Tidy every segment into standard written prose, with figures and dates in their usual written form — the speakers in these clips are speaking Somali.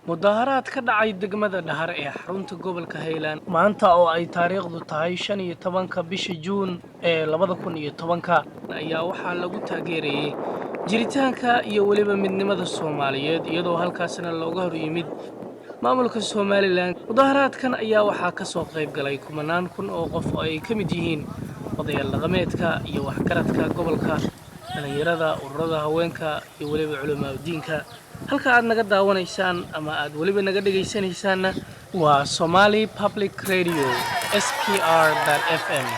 Mudaharaad ka dhacay degmada Dhahar ee xarunta gobolka Haylaan maanta oo ay taariikhdu tahay 15-ka bisha Juun ee 2010-ka ayaa waxaa lagu taageerayay jiritaanka iyo weliba midnimada Soomaaliyeed, iyadoo halkaasna looga hor yimid maamulka Somaliland. Mudaharaadkan ayaa waxaa ka soo qayb galay kumanaan kun oo qof oo ay ka mid yihiin odayaal dhaqameedka iyo waxgaradka gobolka, dhalinyarada, ururada haweenka iyo weliba culimaa'udiinka. Halka aad naga daawanaysaan ama aad weliba naga dhegaysanaysaanna waa Somali Public Radio, SPR FM.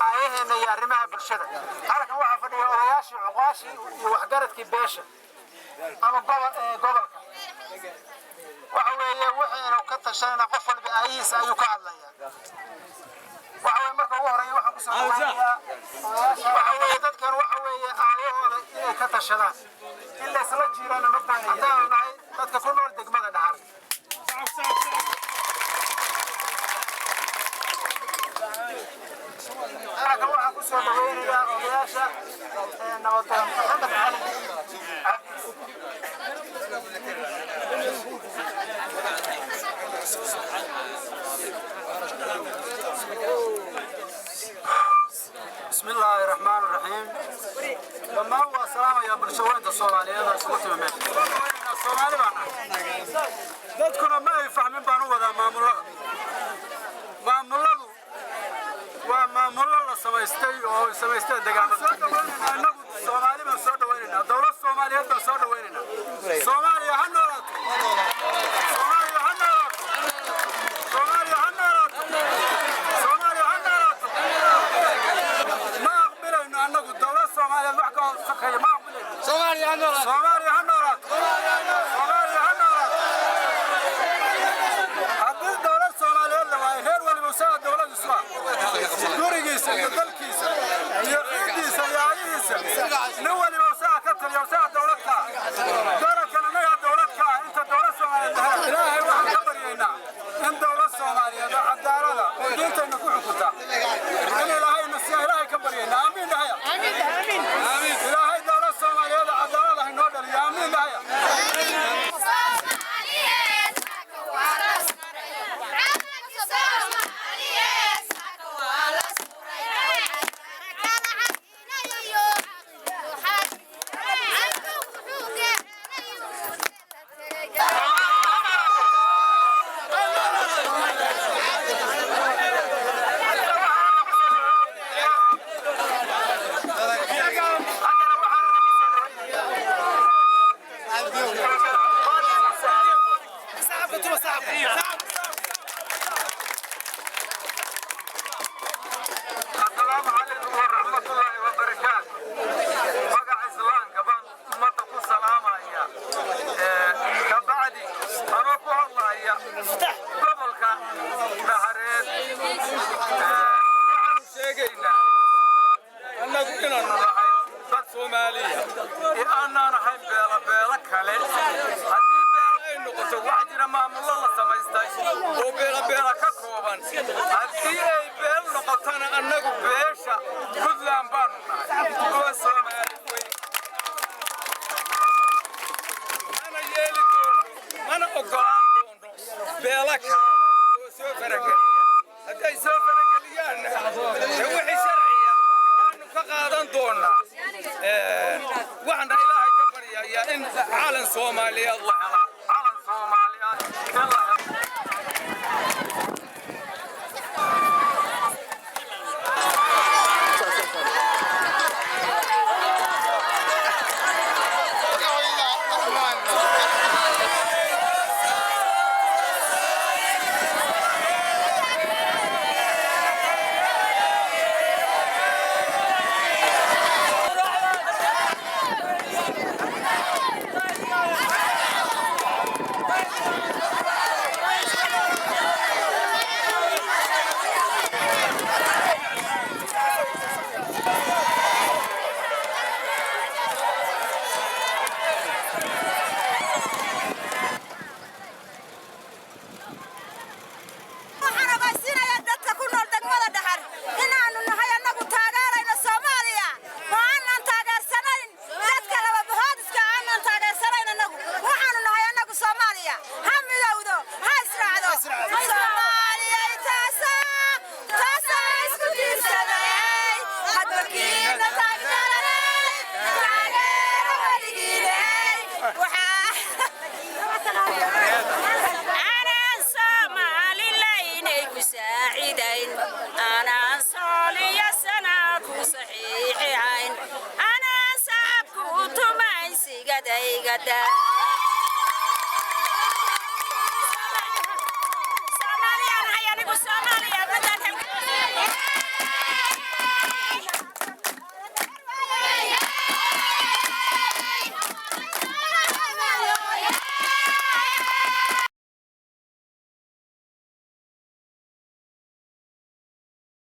Aayaheena iyo arrimaha bulshada. Halkan waxaa fadhiya odayaashii, cuqaashii iyo waxgaradkii beesha ama gobolka. Waxa weeye wixiinu ka tashanayna, qof walba aayihiisa ayuu ka hadlayaa. Waxa weeye marka ugu horeeya waxaan kusoo dhawaanayaa odayaasha. Waxa weeye dadkan waxa weeye aayahooda inay ka tashadaan, in la isla jiirana ma doonayaan. Haddaanu nahay dadka ku nool degmada Dhahar, halkan waxaan ku soo dhaweynayaa odayaasha, nabadoon Maxamed Cali Cabdi. Bismi illaahi raxmaan raxiim. Dhammaan waa salaamayaa bulshaweynta Soomaaliyeed oo isugu timi meesha. Soomaali baan nahay, dadkuna ma ay fahmin baan u wadaa. Maamullada, maamulladu waa maamullo la samaystay oo ay samaysteen deegaamada. Innagu Soomaali baan soo dhawaynaynaa, dowlad Soomaaliyeed baan soo dhawaynaynaa. Soomaaliya ha noolaato! Soomaaliya ha noolaato! Soomaaliya ha noolaato! Soomaaliya ha noolaato! Ma aqbilayno annagu dowlad Soomaaliyeed wax ka sokeeya, ma aqbilayno. Soomaaliya ha noolaato! Soomaaliya ha noolaato! Soomaaliya ha noolaato! Haddii dowlad Soomaaliyeed la waayo, reer waliba isaga dowlad isu ah, gurigiisa iyo dalkiisa iyo ciiddiisa iyo aayihiisa nin waliba isaga ka taliya, isaga dowlad ka ah. Dalalkan annagaa dowlad ka ah inta dowlad Soomaaliyeed la helo. Ilaahay waxaan ka baryaynaa in dowlad Soomaaliyeed oo cadaalada oo diintayna ku xukunta in Ilaahayna siya. Ilaahay ka baryaynaa. Aamiin dhahaya. Ilaahay dowlad Soomaaliyeed oo cadaalad ah inoo dhaliyo. Aamiin dhahaya. Soomaaliyeed waa la suray, calanka Soomaaliyeed waa la suray, kala cadinayo xaji wuxuu gaarayo la tegay. Haddana waxaan Asalaamu calaykum waraxmatullaahi wabarakaatu. Magaca Islaamka baan ummadda ku salaamaya. Kabacdi anoo ku hadlaya gobolka Dhahareed, waxaanu sheegaynaa annagu inaanu nahay dad Soomaaliya ee aanaan ahayn beelo beelo kale. Haddii beelo ay noqoto, waxaa jira maamullo la samaystay oo beelo beela ka kooban. Haddii ay beel noqotona, annagu beesha Puntland baanu nahay oo Soomaali weyn. Mana yeeli doono, mana ogolaan doono beelo kale oo soo farageliya. Hadday soo farageliyaanna, dee wixii sharciya baanu ka qaadan doonaa. Waxaana Ilaahay ka baryayaa in calan Soomaaliyeed la helaa, calan Soomaaliyeed in la helo. Anaan Soomaalilaynay ku saacidayn, anaan sooliyo sanaa ku saxiixicayn, anaan sacabku tumayn sigadayga.